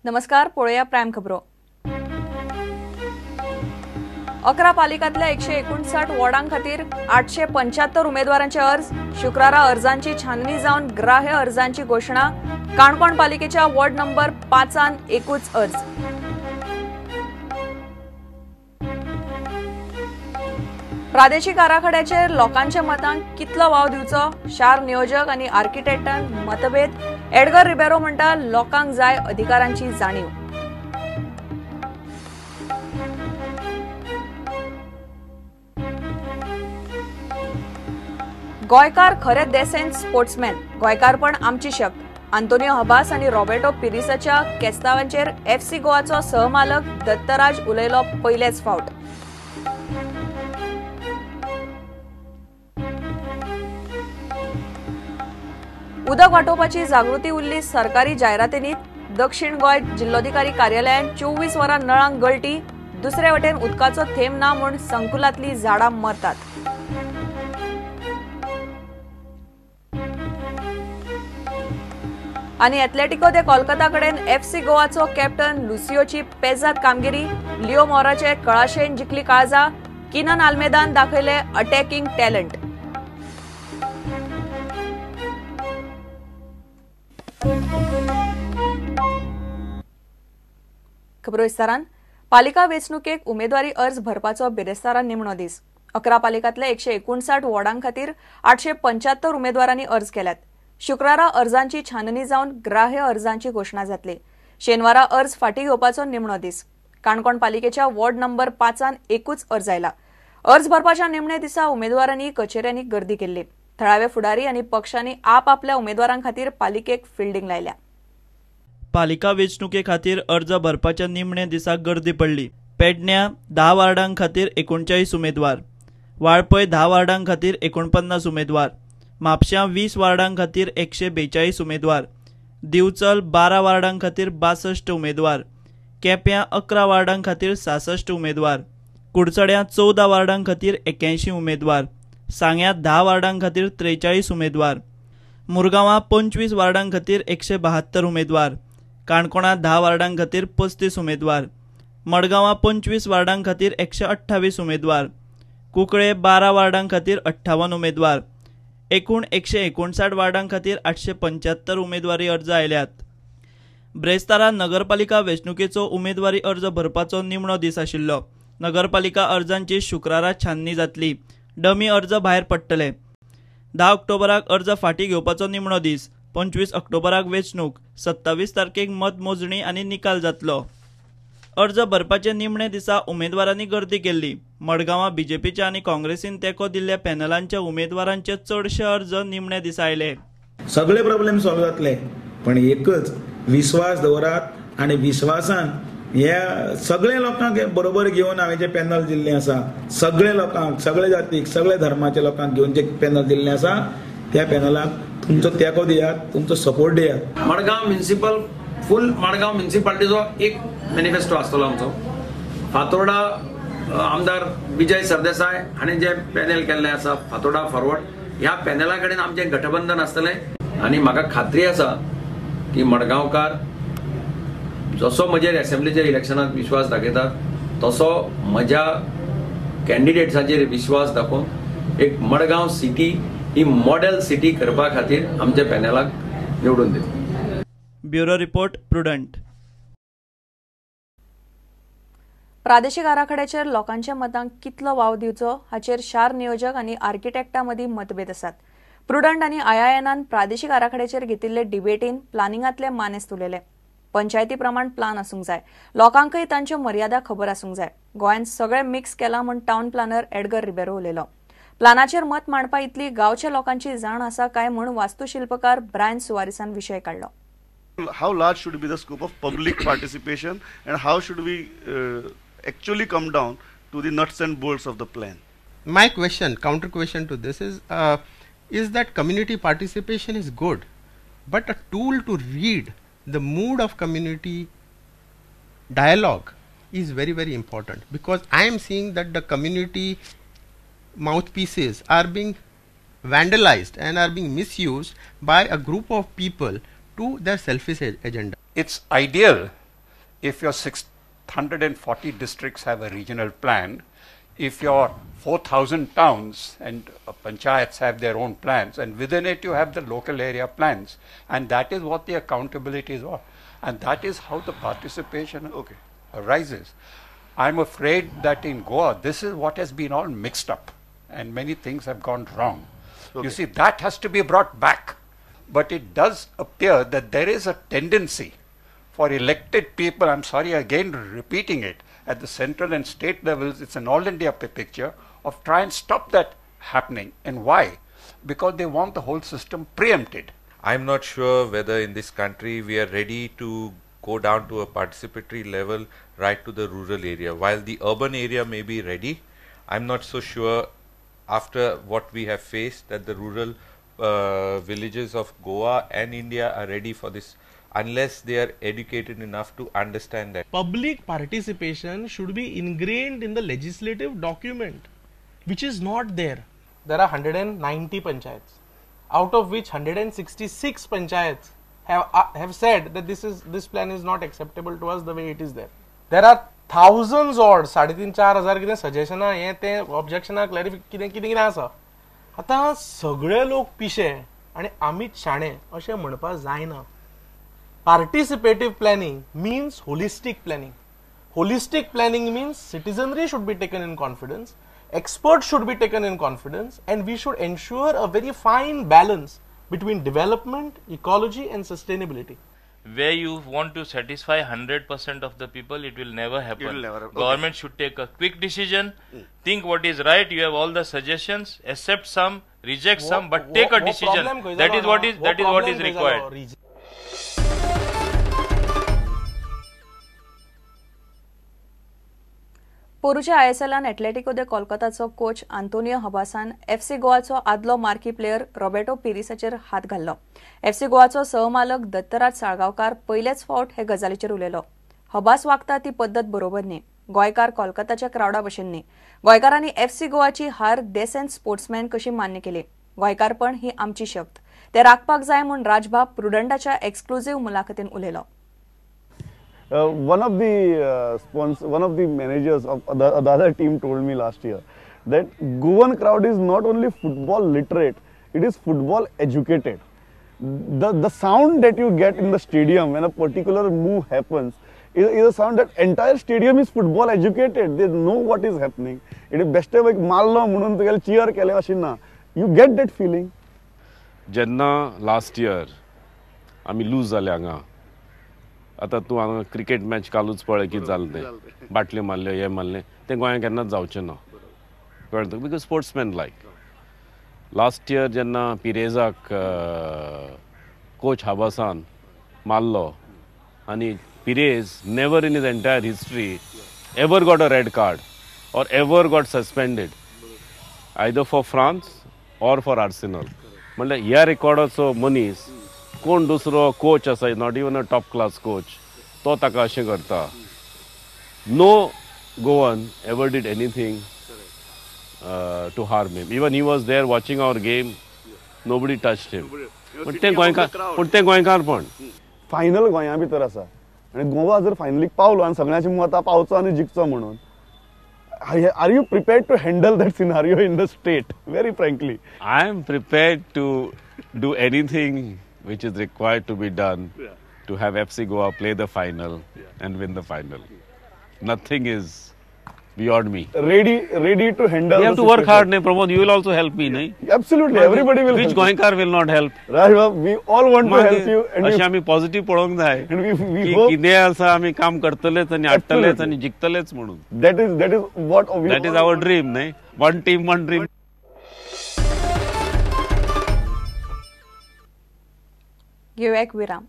नमस्कार, पळोवया प्रायम खबरो. 11 पालिकांतल्या 159 वॉर्डां खातीर 875 उमेदवारांचे अर्ज. शुक्रारा अर्जांची छाननी जावन ग्राह्य अर्जांची घोशणा. काणकोण पालिकेच्या वॉर्ड नंबर 5 एकूच अर्ज. प्रादेशिक आराखड्याचेर लोकांच्या मतांक कितलो वाव दिवचो, शार नियोजक आनी आर्किटेक्टांक मतभेद. एडगर रिबेरो म्हणटा लोकांक जाय अधिकारांची जाणीव. गोंयकार खरे देसेंत स्पोर्ट्समॅन, गोंयकारपण आमची शक्त. आंतोनियो हबास आनी रॉबर्टो पिरिसाच्या केस्तावांचेर एफसी गोवाचो सहमालक दत्तराज उलयलो पयलेच फावट. उदक वाटोवपाची जागृती उरली सरकारी जायरातींनी. दक्षिण गोंय जिल्लोधिकारी कार्यालयान 24 वरां नळांक गळटी. दुसरे वटेन उदकाचो थेंब ना म्हूण संकुलांतली झाडां मरतात. आनी एथलेटिको दे कोलकाता कडेन एफसी गोवाचो कॅप्टन लुसियोची पेजाद कामगिरी. लिओ मोराचे कळाशेन जिखली काळजा. किनन आल्मेदान दाखयले अटॅकिंग टॅलंट. खबरो विस्तारान. पालिका वेंचणुकेक उमेदवारी अर्ज भरपाचो बिरेस्तारा निमणो दीस. 11 पालिकांतल्या 159 वॉर्डां खातीर 875 उमेदवारांनी अर्ज केल्यात. शुक्रारा अर्जांची छाननी जावन ग्राह्य अर्जांची घोशणा जातली. शेनवारा अर्ज फाटीं घेवपाचो निमणो दीस. काणकोण पालिकेच्या वॉर्ड नंबर 5 एकूच अर्ज आयला. अर्ज भरपाच्या निमण्या दिसा उमेदवारांनी कचेऱ्यांनी गर्दी केल्ली. थळावे फुडारी आनी पक्षांनी आपआपल्या उमेदवारां खातीर पालिकेक फिल्डिंग लायल्या. पालिका वेंचणुके खातीर अर्ज भरपाच्या निमण्या दिसा गर्दी पडली. पेडण्या 10 वार्डां खातीर 39 उमेदवार, वाळपय 10 वार्डां खातीर 49 उमेदवार, म्हापश्यां 20 वार्डां खातीर 142 उमेदवार, दिवचल 12 वार्डां खातीर 62 उमेदवार, केप्यां 11 वार्डां खातीर 66 उमेदवार, कुडचड्यां 14 वार्डां खातीर 81 उमेदवार, सांग्यां 10 वार्डां खातीर 43 उमेदवार, मुरगांवां 25 वार्डां खातीर 172 उमेदवार, काणकोणां 10 वार्डां खातीर 35 उमेदवार, मडगांवां 25 वार्डां खातीर 128 उमेदवार, कुंकळे 12 वार्डां खातीर 58 उमेदवार, एकूण 159 वार्डां खातीर 875 उमेदवारी अर्ज आयल्यात. ब्रेस्तारा नगरपालिका वेंचणुकेचो उमेदवारी अर्ज भरपाचो निमणो दीस आशिल्लो. नगरपालिका अर्जांची शुक्रारा छाननी जातली. डमी अर्ज भायर पडटले. 10 ऑक्टोबराक अर्ज फाटीं घेवपाचो निमणो दीस. 25 ऑक्टोबराक वेंचणूक, 27 तारखेक मतमोजणी आनी निकाल जातलो. अर्ज भरपाचे निमणे दिसा उमेदवारांनी गर्दी केल्ली. मडगांवां बीजेपीच्या आनी काँग्रेसीन तेंको दिल्ल्या पॅनलांच्या उमेदवारांचे चडशे अर्ज निमणे दिसा आयले. सगळे प्रॉब्लेम सॉल्व जातले, पण एकच विश्वास दवरात आनी विश्वासान ह्या सगळे लोकांक बरोबर घेवन हांवें जे पॅनल दिल्लें आसा, सगळे लोकांक, सगळे जातीक, सगळे धर्माच्या लोकांक घेवन जे पॅनल दिल्लें आसा त्या पॅनलाक तुमचो तेंको दियात, तुमचो सपोर्ट दियात. मडगांव म्युनिसिपल फूल मडगांव म्युनिसिपालिटीचो एक मॅनिफेस्टो आसतलो आमचो. फातोर्डा आमदार विजय सरदेसाय हाणें जें पॅनल केल्लें आसा फातोर्डा फॉरवर्ड, ह्या पॅनला कडेन आमचें गठबंधन आसतलें आनी म्हाका खात्री आसा की मडगांवकार जसो म्हजेर एसेंब्लीच्या इलेक्शनाक विश्वास दाखयतात तसो म्हज्या कॅन्डिडेट्साचेर विश्वास दाखोवन एक मडगांव सिटी ही मॉडेल सिटी करपा खातीर आमच्या पॅनलाक निवडून दितले. Bureau report, Prudent. प्रादेशिक आराखड्याचेर लोकांच्या मतांक कितलो वाव दिवचो हाचेर शार नियोजक आनी आर्किटेक्टां मदीं मतभेद आसात. प्रुडंट आनी आयआयएनान प्रादेशिक आराखड्याचेर घेतिल्ले डिबेटीन प्लानिंगांतले मानेस्त उलयले. पंचायती प्रमाण प्लान आसूंक जाय, लोकांकय तांच्यो मर्यादा खबर आसूंक जाय. गोंयांत सगळें मिक्स केलां म्हूण टावन प्लानर एडगर रिबेरो उलयलो. प्लानाचेर मत मांडपा इतली गांवच्या लोकांची जाण आसा काय म्हूण वास्तुशिल्पकार ब्रायन सुवारिसान विशय काडलो. How large should be the scope of public participation and how should we actually come down to the nuts and bolts of the plan? My question, counter question to this is that community participation is good, but a tool to read the mood of community dialogue is very, very important, because I am seeing that the community mouthpieces are being vandalized and are being misused by a group of people to their selfish agenda. It's ideal If your 640 districts have a regional plan, if your 4,000 towns and panchayats have their own plans, and within it you have the local area plans, and that is what the accountability is on, and that is how the participation arises. I'm afraid that in Goa, this is what has been all mixed up, and many things have gone wrong. Okay. You see, that has to be brought back. But it does appear that there is a tendency for elected people, I'm sorry again repeating it, at the central and state levels, it's an all India picture of try and stop that happening. And why? Because they want the whole system preempted. I'm not sure whether in this country we are ready to go down to a participatory level right to the rural area. While the urban area may be ready, I'm not so sure after what we have faced that the rural villages of Goa and India are ready for this, unless they are educated enough to understand that. Public participation should be ingrained in the legislative document, which is not there. There are 190 panchayats, out of which 166 panchayats have said that this plan is not acceptable to us the way it is there. There are thousands odd, 3,500-4,000 कितें सजेशनां हें तें ऑब्जेक्शनां clarification कितें कितें कितें आसा. आतां सगळे लोक पिशे आनी आमीच शाणे अशें म्हणपाक जायना. Participative planning means holistic planning. Holistic planning means citizenry should be taken in confidence, experts should be taken in confidence, and we should ensure a very fine balance between development, ecology and sustainability. Where you want to satisfy 100% of the people, it will never happen. It will never happen. Okay. Government should take a quick decision, think what is right, you have all the suggestions, accept some, reject some, but take a decision. That is what is, that is what is required. पोरूच्या आयएसएलान Atletico de कोलकाताचो coach Antonio हबासान FC गोवाचो आदलो marquee player Roberto पिरिसाचेर हात घाल्लो. FC गोवाचो सहमालक दत्तराज साळगांवकार पयलेच फावट हे गजालीचेर उलयलो. हबास वागता ती पद्दत बरोबर न्ही. गोंयकार कोलकाताच्या क्रावडा भशेन न्ही. गोंयकारांनी एफसी गोवाची हार देसेंट स्पोर्ट्समॅन कशी मान्य केली. गोंयकारपण ही आमची शक्त, ते राखपाक जाय म्हूण राजभाब प्रुडंटाच्या एक्सक्लुझिव्ह मुलाखतीन उलयलो. One of the one of the managers of the other team told me last year that Goan crowd is not only football literate, it is football educated. The sound that you get in the stadium when a particular move happens is a sound that entire stadium is football educated. They know what is happening. It is best like मारलो म्हणून तुगेले cheer केले अशें ना. You get that feeling. जेन्ना last year आमी lose जाले हांगा, आतां तूं हांगा क्रिकेट मॅच कालूच पळय कितें जालें तें, बाटल्यो मारल्यो हें मारलें, तें गोंयांत केन्नाच जावचें ना, कळ्ळें तुका? Because sportsman like last year जेन्ना पिरेजाक कोच हाबासान मारलो आनी Pires never in his entire history ever got a red card or ever got suspended either for France or for Arsenal. म्हणल्यार ह्या रेकॉर्डाचो मनीस कोण दुसरो कोच आसा, not even a top class coach, तो ताका अशें करता. No Goan ever did anything to harm him. Even he was there watching our game, nobody touched him. पूण तें गोंयकार, पूण तें गोंयकारपण. फायनल गोंया भितर आसा आनी गोवा जर फायनलीक पावलो आनी सगळ्यांची मतां पावचो आनी जिखचो म्हणून, are you prepared to handle that scenario in the state? Very frankly, I am prepared to do anything which is required to be done to have FC Goa play the final and win the final. Nothing is beyond me. Ready to handle. We have to work hard, nahi, Pramod. You will also help me, nahi? Absolutely, everybody will. Which Goenkar will not help? Raj, we all want to help you. And अशें आमी positive पळोवंक जाय. And we hope कितें आसा आमी काम करतलेच आनी हाडटलेच आनी जिखतलेच म्हणून. That is what we. That is our dream, nahi? One team, one dream. घेऊया एक विराम.